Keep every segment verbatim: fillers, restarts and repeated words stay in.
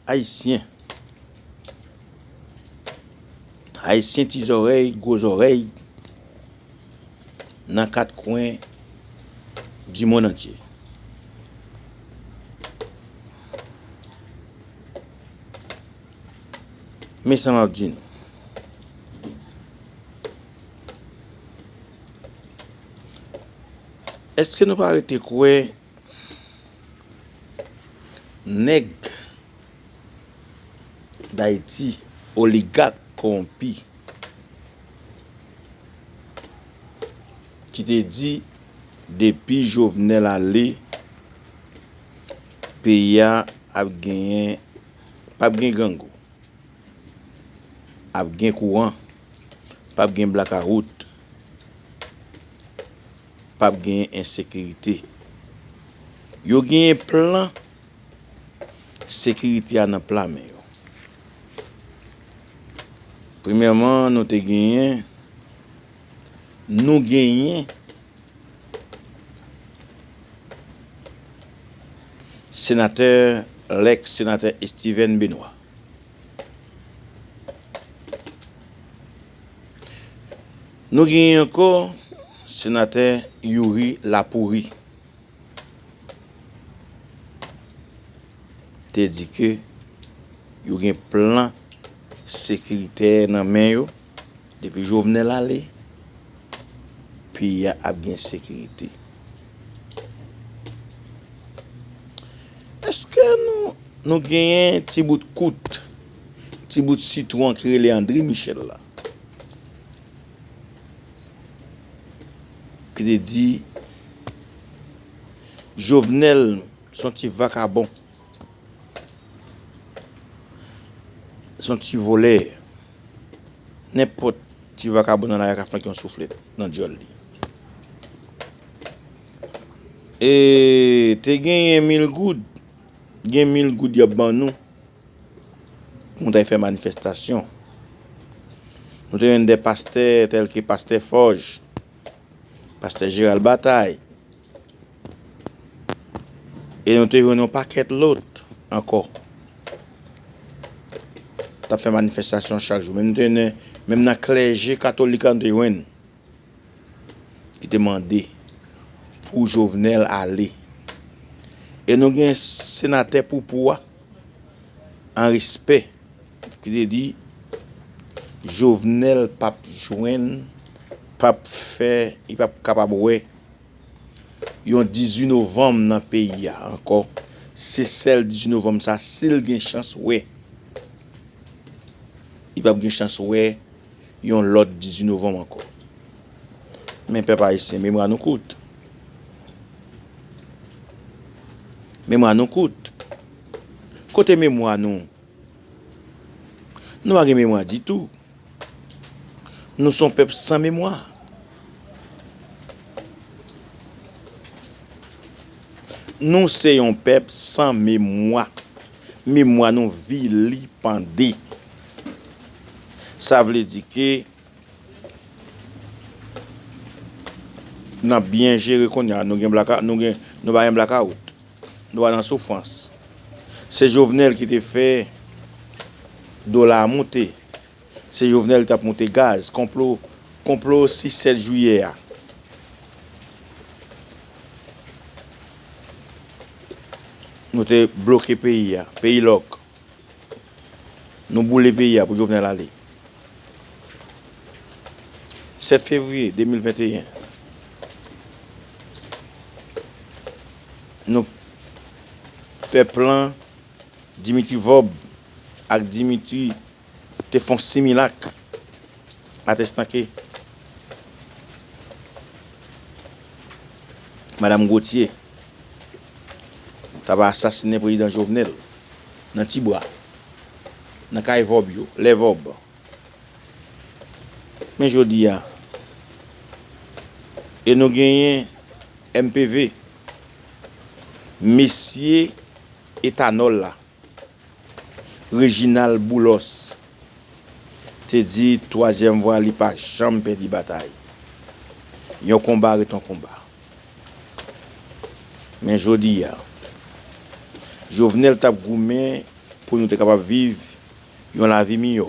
Ayisyen. Ayisyen ti zòrèy, gwo zòrèy, nan kat kwen du monde entier. Men sa m ap di nou. Èske nou pa rete kwè nèg Dayiti, oligak kowonpi, ki te di depi Jovenel ale, peyi a ap genyen, p ap gen grangou, ap gen kouran, p ap gen blakawout, p ap gen ensekirite. Yo genyen plan sekirite a nan pla men yo. Premyèman, nou te genyen, nou genyen senatè, lèks senatè Steven Benoît. Nou genyen ankò senatè Youri Lapouri. Te di ke yo gen plan sekiritè nan men yo. Depi Jovenel ale, peyi a ap gen sekirite. Èske nou, nou genyen ti bout kout, ti bout sitwon ki rele André Michel la? Ki te di Jovenel se yon ti vakabon. Se yon ti vòlè. Nenpòt ti vakabon nan lari a ka flanke yon souflèt nan djòl li. E te genyen mil goud, gen mil goud y ap ban nou pou nou t al fè manifestasyon. Nou te jwenn de pastè tèlke pastè Fòj, pastè Gérald Bataille, e nou te jwenn yon pakèt lòt ankò. T ap fè manifestasyon chak jou. Men nou te jwenn, menm nan klèje katolik la, nou te jwenn ki te mande pou Jovenel ale. E nou gen senatè Poupou a, an respè, ki te di Jovenel p ap jwenn, p ap fè, li p ap kapab wè yon dizuit novanm nan peyi a ankò. Se sèl dizuit novanm sa, si l gen chans wè, li p ap gen chans wè yon lòt dizuit novanm ankò. Men pèp ayisyen, memwa nou kout. Memwa nou kout. Kote memwa nou? Nou pa gen memwa ditou. Nou se yon pèp san memwa. Nou se yon pèp san memwa. Memwa nou vilipande. Sa vle di ke n ap byen jere kounye a. Nou gen blaka-, nou gen, nou pa gen blakawout. Nou pa nan soufrans. Se Jovenel ki te fè dola a moute. Se Jovenel ki t ap moute gaz. Konplo, konplo sis sèt jiyè a. Nou te bloke peyi a, peyi lòk. Nou boule peyi a pou Jovenel ale. Sèt fevriye de mil venteyen, nou fè plan Dimitri Vorbe ak Dimitri te fè yon similak atè estanke Madam Gauthier t ap asasinen prezidan Jovenel nan Tibwa, nan kay Vorbe yo, lè Vorbe. Men jodi a, e nou genyen M P V, mesye etanòl la, Reginald Boulos, te di twazyèm vwa li pa janm pèdi batay. Yon konba ret yon konba. Men jodi a, Jovenel t ap goumen pou nou te kapab viv yon lavi miyò.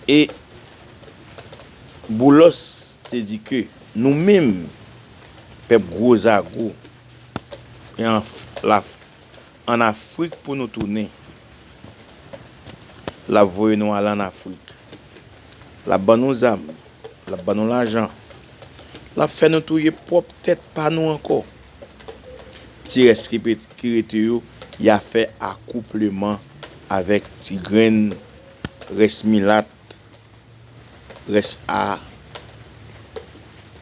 E Boulos te di ke nou menm, pèp gwo zago, e an F-, la F-, ann Afrik pou nou tounen. L ap voye nou al ann Afrik. L ap ban nou zam. L ap ban nou lajan. L ap fè nou touye pwòp tèt pa nou ankò. Ti rès ki pe-, ki rete yo, y a fè akoupleman avèk ti grenn rès milat, rès a,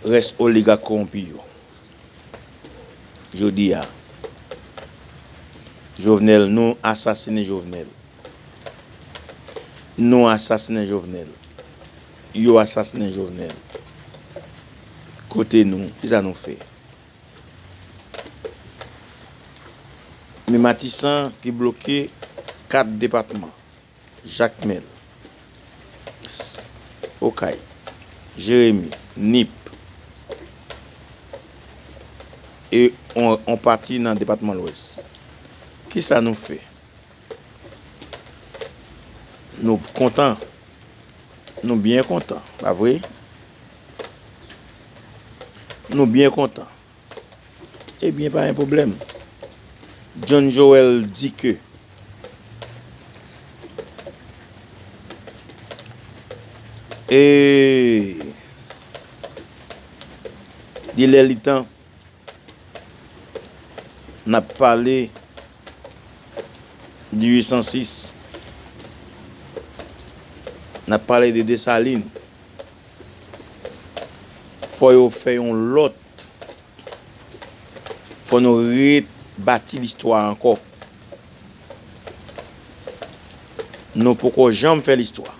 rès oligak kowonpi yo. Jodi a, Jovenel, nou asasinen Jovenel. Nou asasinen Jovenel. Yo asasinen Jovenel. Kote nou? Kisa nou fè? Men Matisan ki bloke kat depatman. Jakmèl, S-, Okay, Jeremi, Nip, e on, on pati nan depatman Lwès. Kisa nou fè? Nou kontan. Nou byen kontan, pa vre? Nou byen kontan. Ebyen, pa gen pwoblèm. John Joel di ke, e, li lè li tan, n ap pale de uit san sis, n ap pale de Desalin. Fò yo fè yon lòt, fò nou rebati listwa ankò. Nou poko janm fè listwa.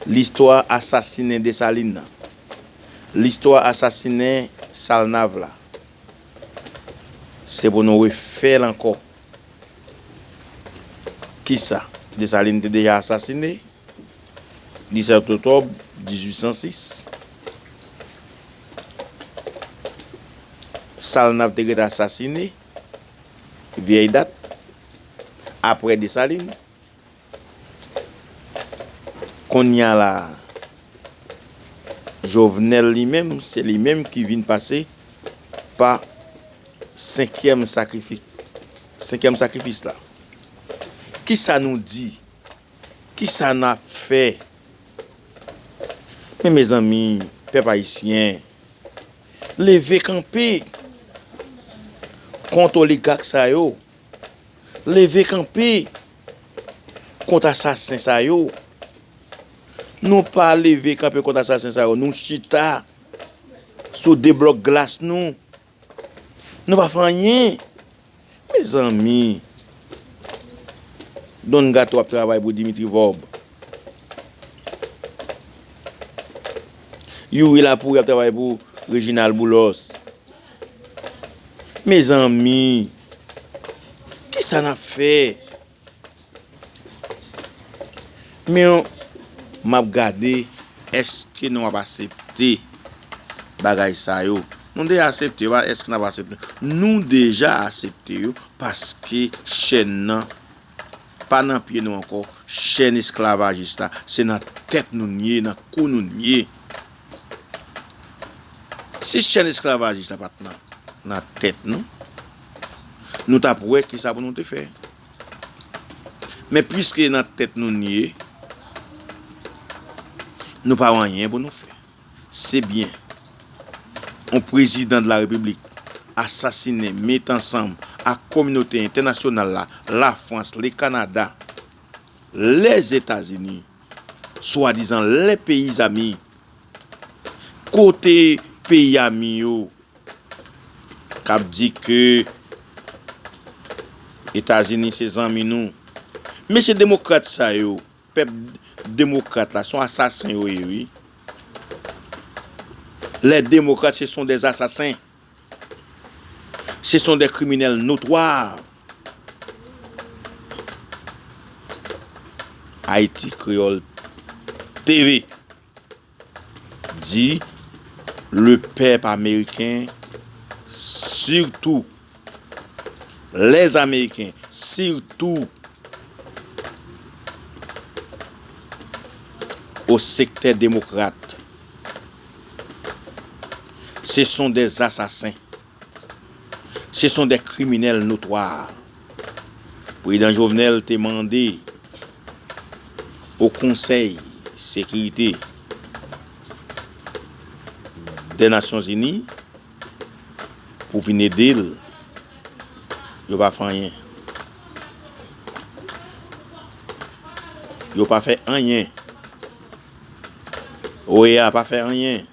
Listwa asasinen Desalin nan. Listwa asasinen Salnav la. Se pou nou refè l ankò. Kisa? Desalin te deja asasine, disèt oktòb dizuit san sis. Salnav te gentan asasine, vyèy dat, apre Desalin. Kounye a la, Jovenel li menm, se li menm ki vin pase pa senkyèm sakrifi-, senkyèm sakrifis la. Kisa nou di? Kisa n ap fè? Men mezanmi, pèp ayisyen, leve kanpe kont oligak sa yo. Leve kanpe kont asasen sa yo. Nou pa leve kanpe kont asasen sa yo. Nou chita sou de blòk glas nou. Nou pa fè anyen. Mezanmi, Don Gato ap travay pou Dimitri Vorbe. Youri Lapouri ap travay pou Reginald Boulos. Mezanmi, kisa n ap fè? Men m ap gade, èske nou ap aksepte bagay sa yo? Nou deja aksepte yo, pa èske n ap aksepte? Nou deja aksepte yo, paske chèn nan pa nan pye nou ankò. Chèn esklavajis la, se nan tèt nou n ye, nan kou nou n ye. Si chèn esklavajis la pa t nan, nan tèt nou, nou t ap wè kisa pou nou te fè. Men piske nan tèt nou n ye, nou pa wè anyen pou nou fè. Se byen, yon prezidan de la repiblik asasinen, met ansanm ak kominote entènasyonal la, Lafrans, le Kanada, Lèzetazini, swadizan lè peyi zami, kote peyi ami yo k ap di ke Etazini se zanmi nou. Mesye demokrat sa yo, pèp demokrat la, se yon asasen yo ye, wi. Les démocrates, ce sont des assassins. Ce sont des criminels notoires. Haïti Créole T V dit le peuple américain, surtout les Américains, surtout au secteur démocrate, ce sont des assassins. Ce sont des criminels notoires. Prezidan Jovenel te mande o Konsèy Sekirite dè Nasyonzini pou vin ede l. Yo pa fè anyen. Yo pa fè anyen. O E A pa fè anyen.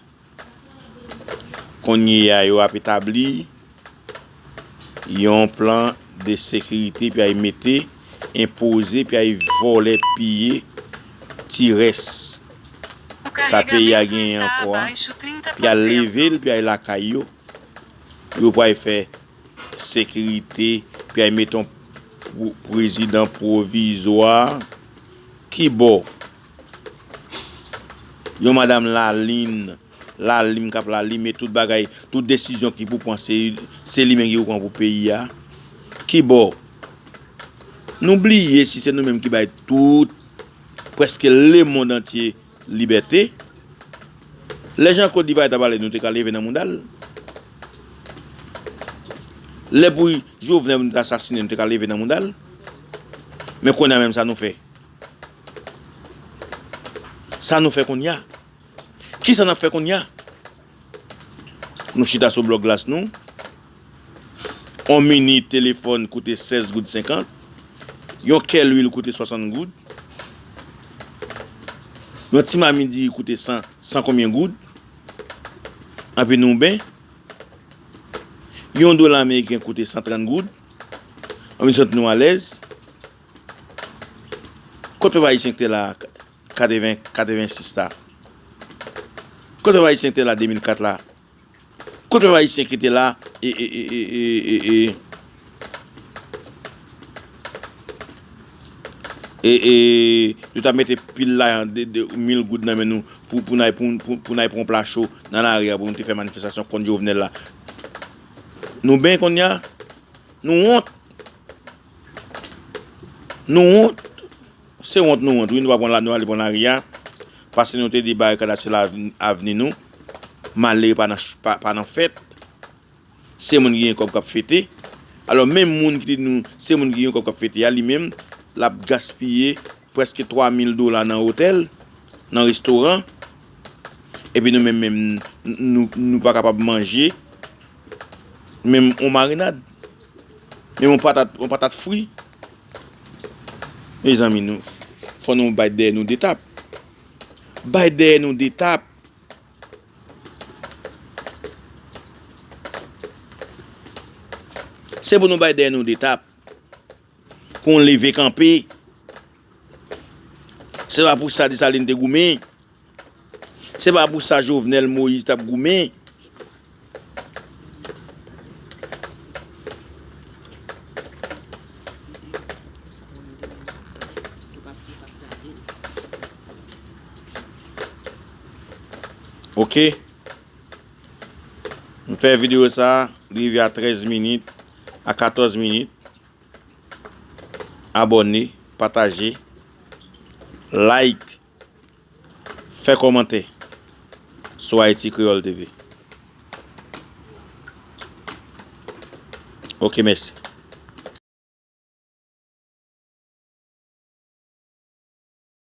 Kounye a, yo ap etabli yon plan de sekirite, epi ay mete, enpoze, epi ay vòlè, piye ti rès sa peyi a genyen ankò a, epi al leve l, epi ay lakay yo. Yo pral fè sekirite, epi ay mete yon pr-, prezidan pwovizwa. Ki bò? Yon madanm Lalin, Lalin k ap lalime tout bagay, tout desizyon ki pou pran, se, se li menm ki pou pran pou peyi a. Ki bò? Nou bliye si se nou menm ki bay tout, prèske lemonn antye libète. Lè Jean Claude Duvalier t ap pale, nou te ka leve nan mouda l. Lè pou Jovenel vin asasinen, nou te ka leve nan mouda l. Men kounye a menm, sa nou fè? Sa nou fè kounye a? Kisa n ap fè kounye a? Nou chita sou blòk glas nou. On minit telefòn koute sèz goud senkant. Yon kè lwil koute swasant goud. Yon ti mamit diri koute san, san konbyen goud? Anpi nou ben. Yon dola ameriken koute san trant goud. Anpi nou santi nou alèz. Kot pèp ayisyen ki te la? Katreven, katrevensis la? Kot pèp ayisyen ki te la de mil kat la? Kot pèp ayisyen ki te la, e, e, e, e, e, e, e, e, e, yo t ap mete pil lajan de, de mil goud nan men nou pou, pou n al, pou, pou, pou n al pran pla cho nan lari a, pou nou te fè manifestasyon kont Jovenel la? Nou ben kounye a? Nou wont. Nou wont. Se wont nou wont, wi, nou pa pran la, nou ale pran lari a. Paske nou te di barikad la se la avni nou. Malere pa nan ch-, pa, pa nan fèt. Se moun ki gen kòb k ap fete. Alò, menm moun ki te di nou, se moun ki gen kòb k ap fete a, li menm, l ap gaspiye prèske twa mil dola nan otèl, nan restoran. Epi nou menm, menm, n-, nou, nou pa kapab manje. Menm on marinad. Menm on patat, on patat fri. Mezanmi, nou, fò nou bay dèyè nou de tap. Bay dèyè nou de tap. Se pou nou bay dèyè nou de tap. Pou n leve kanpe. Se pa pou sa Desalin te goumen. Se pa pou sa Jovenel Moïse t ap goumen. Oke. M fè videyo sa, li rive a trèz minit, a katòz minit. Abòne, pataje, like, fè kòmantè sou Ayiti Kreyòl T V. Oke, mèsi.